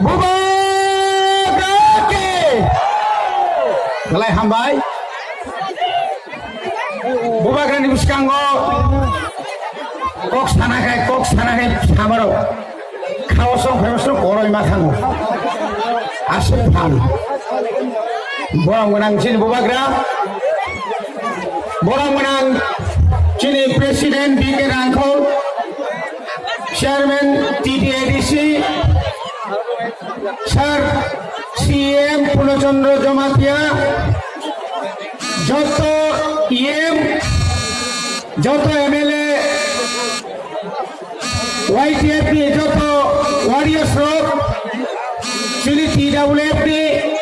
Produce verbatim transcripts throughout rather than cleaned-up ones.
Bubagra ki! Belai hambai. Bubagrani bwskango kok sana khai, kok sana khai samarok. Khao song phai song koroi ma thango. Aswk phan. Borok gwnang chini Bubagra. Borok gwnang chini President B K Rangkhol, Chairman T T A D C, Sir C M Purno Chandra Jamatia, joto E M, joto M L A, Y T F ni joto warriors rok, chini T W F ni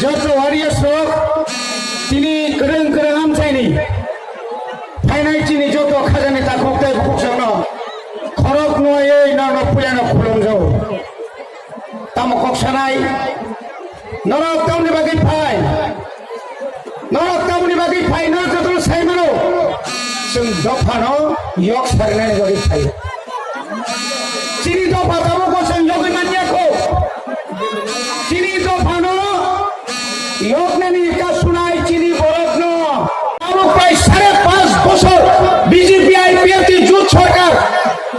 joto warriors rok, chini kwrwng kwrwng amchaini phainai chini joto khajani takhuk tei bukhuk songno khorok nuwaiwi norokno puilano khulumjago. Tamo kok sanai? Norok tamni bagwi phai? Norok tamni bagwi phai? Norok jotono sai mano. Chwng dophano yok sarinani bagwi phai. Chini dopha tabukbo chwng yogwi manya kho. Chini dophano yoknani ka sunai chini borokno. Abo prai sare panch bochor B J P I P F T jut sorkar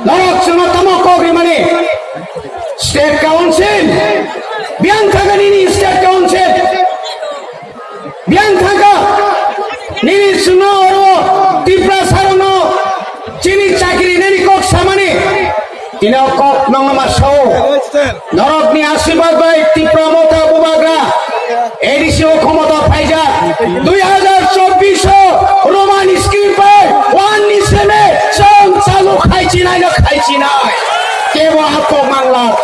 norok chwngno tamo kok rimani. State Council, biyang thangka nini State Council, biyang thangka nini chwngno oro Tiprasa rokno chini chakiri nini kok samani, ino kok nongma sao. Norokni asirwad bai Tipra Motha Bubagra A D C o khomota phaijak. Dui hazar chobbish o Roman script bai one ni seme chwng chalu khai chinai no khai chinai. Kebo ako mangla.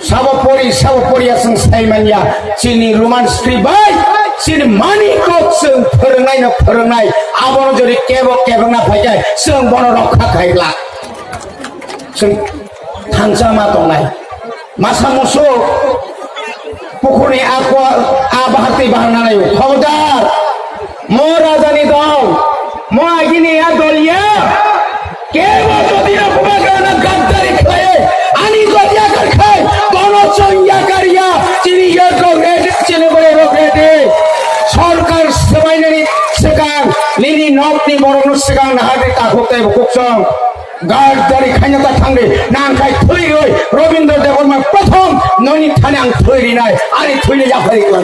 Sabo pori, sabo pori aswng sai manya. Chini Roman script bai chini mani kok chwng phwrwngnai no phwrwngnai. Abono jodi kebo kebengna phaikai chwng bono rokha khai glak. Chwng thansa ma tongnai. Masa musu pukhurni akwa a bahar tei bahar nanai o. Khobodar, mo rajani dol, mo agini a dol ya. Kebo jodi na Bubagrano gaddari khlai, ani dol ya kar khai, bono chwng ya kar ya, chini ya rok rede, chini bore rok rede. Sorkar swbainani swkang, nini nokni borokno swkang nahardi takhuk tei bukhuk chwng. Gaddari khaina ta thangdi, nang khai thwi rwi, Robindra Debbarma prothom noni thani ang thwi rinai, ani thwini yaphari rwi.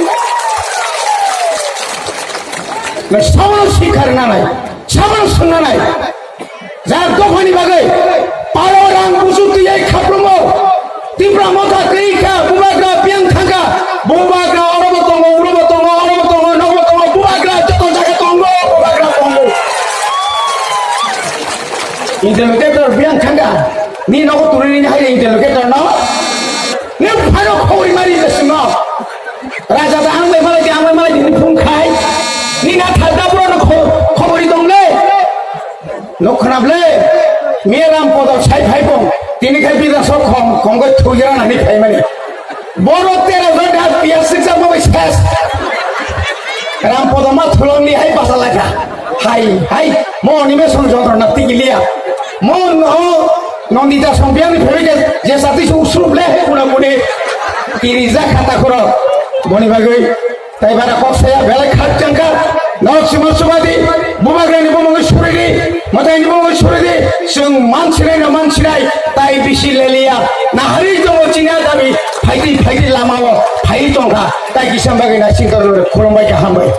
Nang sabono sikar nanai, sabono sung nanai. Jar dophani bagwi, palo rang busu tiyai khaprumo, Tipra Motha twi kha, Bubagra biyang thangkha, Bubagra orobo tongo, urobo tongo, orobo tongo, nogo tongo, Bubagra joto jaga tongo, Bubagra tongo. Interlocutor biyang thangkha, ni nogo turi ni hai interlocutor no, ni phano khobori mari je sino, raja da ang bai malai di, ang bai malai di, ni phung khai, ni na thal da bro no kho-, khobori dong le. Nukhnable, miya Ram Podo sai phai bong, tini khai bidasok khom, khom khe thugira nani phai mani. Boro tera jon da piya siksa mo bai ses. Ram Podo ma thulong ni hai basa lai kha. Hai, hai, mo ni me song jontro na tigi liya. Mo no, Nondita song biya ni phai je, je sati su usrup le he kuna kuni. Tiri ja khata khoro, boni bagwi. Tai bara kok saya belai khak changkha. Nok sima subadi, Bubagrani bumungwi suridi, Mataini bumungwi suridi, chwng mansinai na mansinai, tai bisi leliya. Nahari tongo chini a dabi, phaidi phaidi lamao, phai tongkha, tai kisa bagwi na singkarno khulumbai kha hambai.